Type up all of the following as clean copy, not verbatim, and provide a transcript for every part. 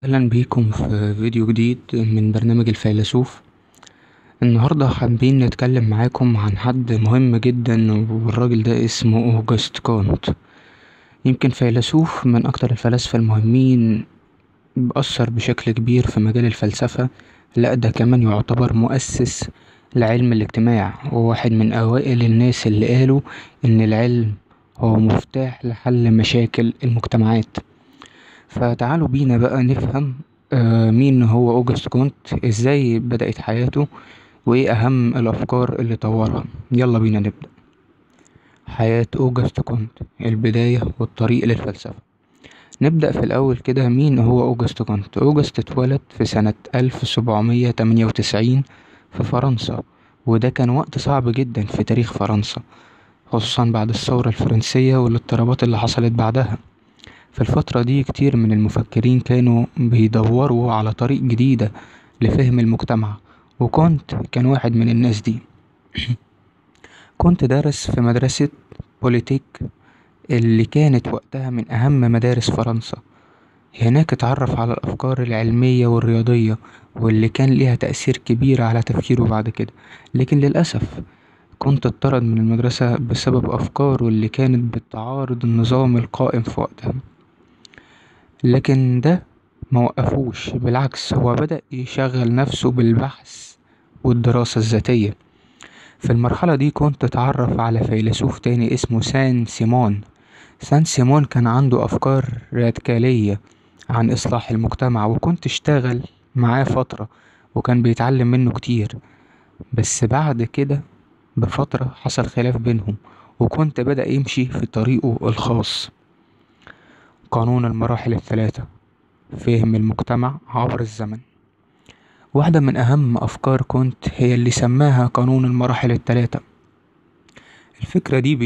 أهلا بيكم في فيديو جديد من برنامج الفيلسوف. النهاردة حابين نتكلم معاكم عن حد مهم جدا، والراجل ده اسمه أوجست كونت. يمكن فيلسوف من أكتر الفلاسفة المهمين، أثر بشكل كبير في مجال الفلسفة، لأ ده كمان يعتبر مؤسس لعلم الاجتماع، وواحد من أوائل الناس اللي قالوا إن العلم هو مفتاح لحل مشاكل المجتمعات. فتعالوا بينا بقى نفهم مين هو أوجست كونت، ازاي بدأت حياته، وايه اهم الافكار اللي طورها. يلا بينا نبدأ. حياة أوجست كونت، البداية والطريق للفلسفة. نبدأ في الأول كده، مين هو أوجست كونت؟ أوجست اتولد في سنة 1798 في فرنسا، وده كان وقت صعب جدا في تاريخ فرنسا، خصوصا بعد الثورة الفرنسية والاضطرابات اللي حصلت بعدها. في الفترة دي كتير من المفكرين كانوا بيدوروا على طريق جديدة لفهم المجتمع، وكونت كان واحد من الناس دي. كونت درس في مدرسة بوليتيك اللي كانت وقتها من أهم مدارس فرنسا. هناك اتعرف على الأفكار العلمية والرياضية، واللي كان ليها تأثير كبير على تفكيره بعد كده. لكن للأسف كونت اتطرد من المدرسة بسبب أفكاره اللي كانت بتعارض النظام القائم في وقتها. لكن ده ما وقفوش، بالعكس هو بدأ يشغل نفسه بالبحث والدراسة الذاتية. في المرحلة دي كونت اتعرف على فيلسوف تاني اسمه سان سيمون. سان سيمون كان عنده أفكار راديكالية عن إصلاح المجتمع، وكونت اشتغل معاه فترة وكان بيتعلم منه كتير. بس بعد كده بفترة حصل خلاف بينهم، وكونت بدأ يمشي في طريقه الخاص. قانون المراحل الثلاثة، فهم المجتمع عبر الزمن. واحدة من أهم أفكار كونت هي اللي سماها قانون المراحل الثلاثة. الفكرة دي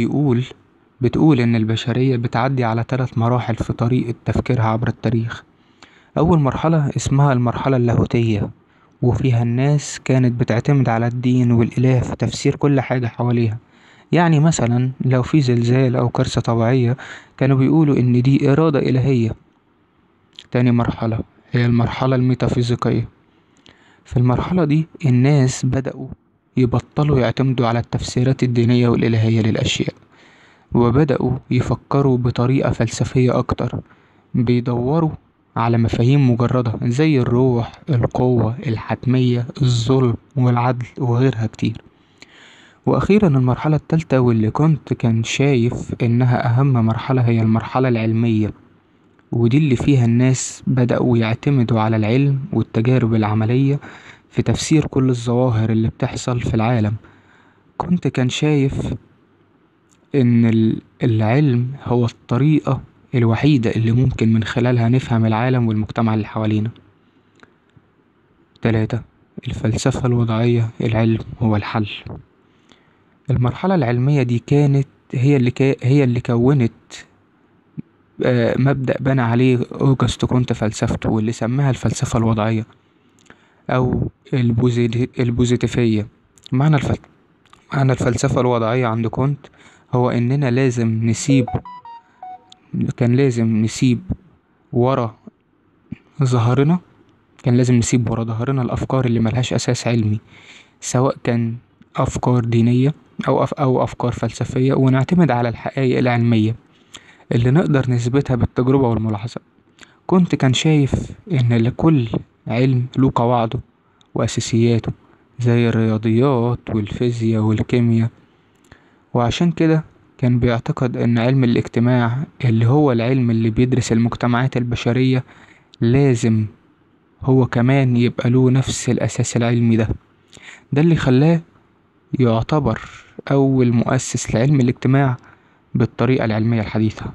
بتقول إن البشرية بتعدي على 3 مراحل في طريقة تفكيرها عبر التاريخ. أول مرحلة اسمها المرحلة اللاهوتية، وفيها الناس كانت بتعتمد على الدين والإله في تفسير كل حاجة حواليها. يعني مثلا لو في زلزال أو كارثة طبيعية كانوا بيقولوا إن دي إرادة إلهية. تاني مرحلة هي المرحلة الميتافيزيقية. في المرحلة دي الناس بدأوا يبطلوا يعتمدوا على التفسيرات الدينية والإلهية للأشياء، وبدأوا يفكروا بطريقة فلسفية أكتر، بيدوروا على مفاهيم مجردة زي الروح، القوة، الحتمية، الظلم والعدل وغيرها كتير. وأخيرا المرحلة الثالثة واللي كنت كان شايف إنها أهم مرحلة هي المرحلة العلمية، ودي اللي فيها الناس بدأوا يعتمدوا على العلم والتجارب العملية في تفسير كل الظواهر اللي بتحصل في العالم. كنت كان شايف إن العلم هو الطريقة الوحيدة اللي ممكن من خلالها نفهم العالم والمجتمع اللي حوالينا. 3، الفلسفة الوضعية، العلم هو الحل. المرحلة العلمية دي كانت هي اللي كونت مبدأ بنى عليه أوجست كونت فلسفته، واللي سماها الفلسفة الوضعية أو البوزيتيفية. معنى الفلسفة الوضعية عند كونت هو إننا كان لازم نسيب ورا ظهرنا، كان لازم نسيب ورا ظهرنا الأفكار اللي ملهاش أساس علمي، سواء كان أفكار دينية أو أفكار فلسفية، ونعتمد على الحقائق العلمية اللي نقدر نثبتها بالتجربة والملاحظة. كنت كان شايف إن لكل علم له قواعده وأساسياته زي الرياضيات والفيزياء والكيمياء، وعشان كده كان بيعتقد إن علم الاجتماع اللي هو العلم اللي بيدرس المجتمعات البشرية لازم هو كمان يبقى له نفس الأساس العلمي ده. ده اللي خلاه يعتبر أول مؤسس لعلم الاجتماع بالطريقة العلمية الحديثة.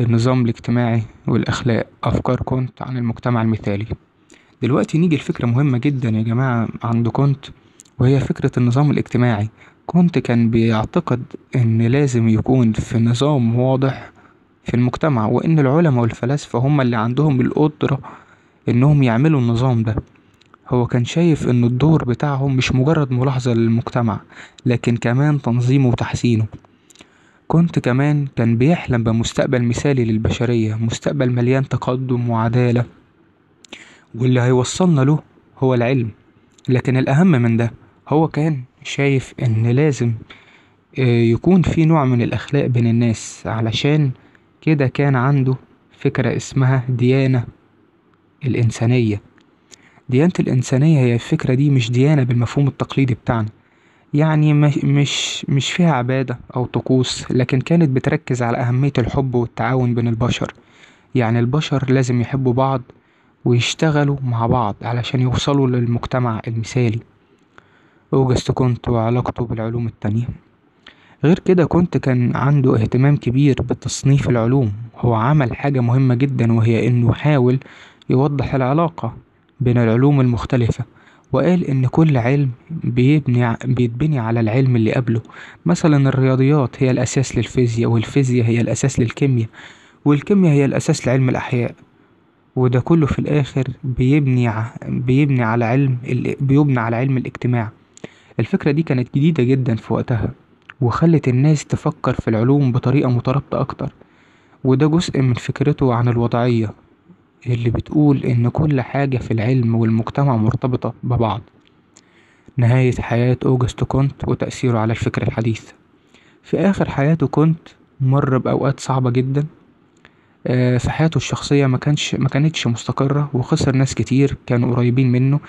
النظام الاجتماعي والأخلاق، أفكار كونت عن المجتمع المثالي. دلوقتي نيجي لفكرة مهمة جدا يا جماعة عند كونت، وهي فكرة النظام الاجتماعي. كونت كان بيعتقد إن لازم يكون في نظام واضح في المجتمع، وإن العلماء والفلاسفة هم اللي عندهم القدرة إنهم يعملوا النظام ده. هو كان شايف إن الدور بتاعهم مش مجرد ملاحظة للمجتمع، لكن كمان تنظيمه وتحسينه. كونت كمان كان بيحلم بمستقبل مثالي للبشرية، مستقبل مليان تقدم وعدالة، واللي هيوصلنا له هو العلم. لكن الأهم من ده، هو كان شايف إن لازم يكون في نوع من الأخلاق بين الناس، علشان كده كان عنده فكرة اسمها ديانة الإنسانية. ديانة الإنسانية هي الفكرة دي مش ديانة بالمفهوم التقليدي بتاعنا، يعني مش فيها عبادة أو طقوس، لكن كانت بتركز على أهمية الحب والتعاون بين البشر. يعني البشر لازم يحبوا بعض ويشتغلوا مع بعض علشان يوصلوا للمجتمع المثالي. أوجست كونت وعلاقته بالعلوم التانية. غير كده كونت كان عنده اهتمام كبير بتصنيف العلوم. هو عمل حاجة مهمة جدا، وهي إنه حاول يوضح العلاقة بين العلوم المختلفة، وقال إن كل علم بيتبني على العلم اللي قبله. مثلا الرياضيات هي الأساس للفيزياء، والفيزياء هي الأساس للكيمياء، والكيمياء هي الأساس لعلم الأحياء، وده كله في الآخر بيبني على علم بيبنى على علم الاجتماع. الفكرة دي كانت جديدة جدا في وقتها، وخلت الناس تفكر في العلوم بطريقة مترابطة أكتر. وده جزء من فكرته عن الوضعية اللي بتقول إن كل حاجة في العلم والمجتمع مرتبطة ببعض. نهاية حياة أوجست كونت وتأثيره على الفكر الحديث. في آخر حياته كونت مر بأوقات صعبة جدا في حياته الشخصية، ما كانتش مستقرة، وخسر ناس كتير كانوا قريبين منه،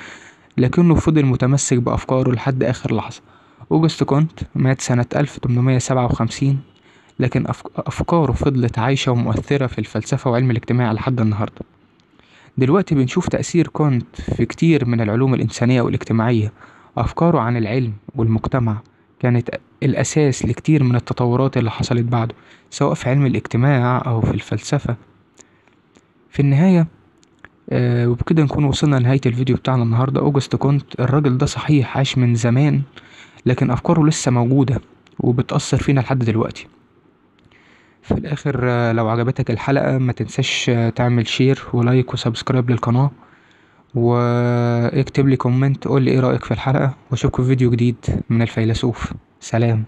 لكنه فضل متمسك بأفكاره لحد آخر لحظة. أوجست كونت مات سنة 1857، لكن أفكاره فضلت عايشة ومؤثرة في الفلسفة وعلم الاجتماع لحد النهاردة. دلوقتي بنشوف تأثير كونت في كتير من العلوم الإنسانية والاجتماعية. أفكاره عن العلم والمجتمع كانت الأساس لكتير من التطورات اللي حصلت بعده، سواء في علم الاجتماع أو في الفلسفة. في النهاية وبكده نكون وصلنا لنهاية الفيديو بتاعنا النهاردة. أوجست كونت الراجل ده صحيح عاش من زمان، لكن أفكاره لسه موجودة وبتأثر فينا لحد دلوقتي. في الآخر لو عجبتك الحلقة ما تنساش تعمل share و like و subscribe للقناة، واكتب لي comment قول لي ايه رأيك في الحلقة، واشوفكم في فيديو جديد من الفيلسوف. سلام.